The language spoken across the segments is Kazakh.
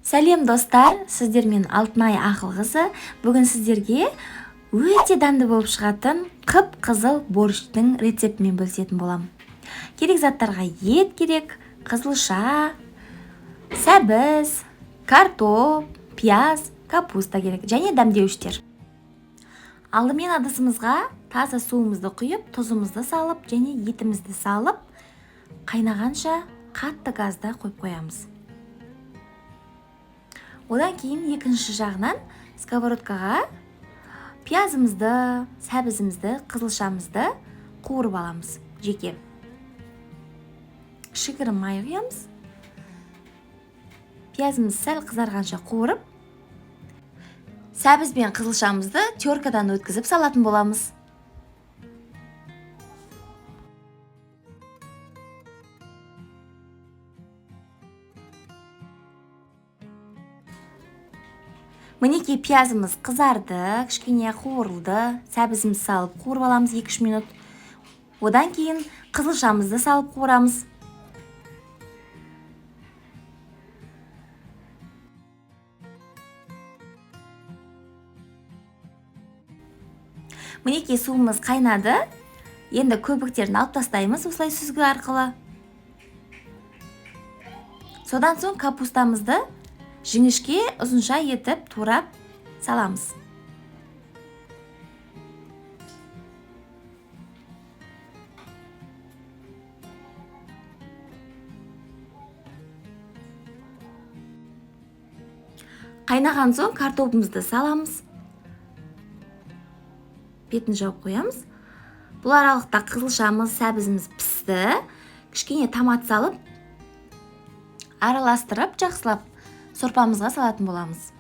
Сәлем, достар! Сіздермен Алтынай Ақылқызы. Бүгін сіздерге өте дәмді болып шығатын қып-қызыл борщтың рецептімен бөлісетін боламын. Керек заттарға ет керек, қызылша, сәбіз, картоп, пияз, капуста керек және дәмдеуіштер. Алдымен ыдысымызға таза суымызды құйып, тұзымызды салып және етімізді салып, қайнағанша қатты газда қойып қоямыз. Одан кейін екінші жағынан сковородкаға пиязымызды, сәбізімізді, қызылшамызды қуырып аламыз жеке. Кішігірім май құямыз. Пиязымыз сәл қызарғанша қуырып, сәбіз бен қызылшамызды теркадан өткізіп салатын боламыз. Мінекей, пиязымыз қызарды, кішкене қуырылды. Сәбізімізді салып қуырып аламыз 2-3 минут. Одан кейін қызылшамызды салып қуырамыз. Мінекей, суымыз қайнады. Енді көбіктерін алып тастаймыз осылай сүзгі арқылы. Содан соң капустамызды жіңішке ұзынша етіп турап саламыз. Қайнаған соң картопымызды саламыз. Бетін жауып қоямыз. Бұл аралықта қызылшамыз, сәбізіміз пісті. Кішкене томат салып, араластырып жақсылап сорпамызға салатын боламыз.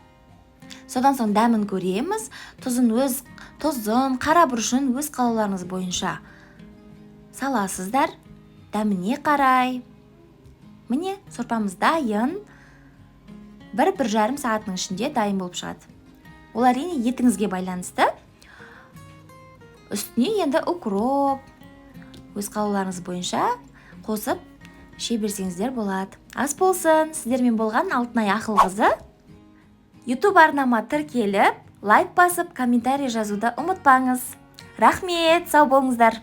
Содан соң дәмін көреміз. Тұзын, қара бұрышын өз қалауларыңыз бойынша саласыздар. Дәміне қарай. Міне, сорпамыз дайын. Бір жарым сағаттың ішінде дайын болып шығады. Ол әрине етіңізге байланысты. Үстіне енді укроп, өз қалауларыңыз бойынша қосып іше берсеңіздер болады. Ас болсын! Сіздермен болған Алтынай Ақылқызы. YouTube арнама тіркеліп, лайк басып, комментарий жазуды ұмытпаңыз. Рахмет, сау болыңыздар!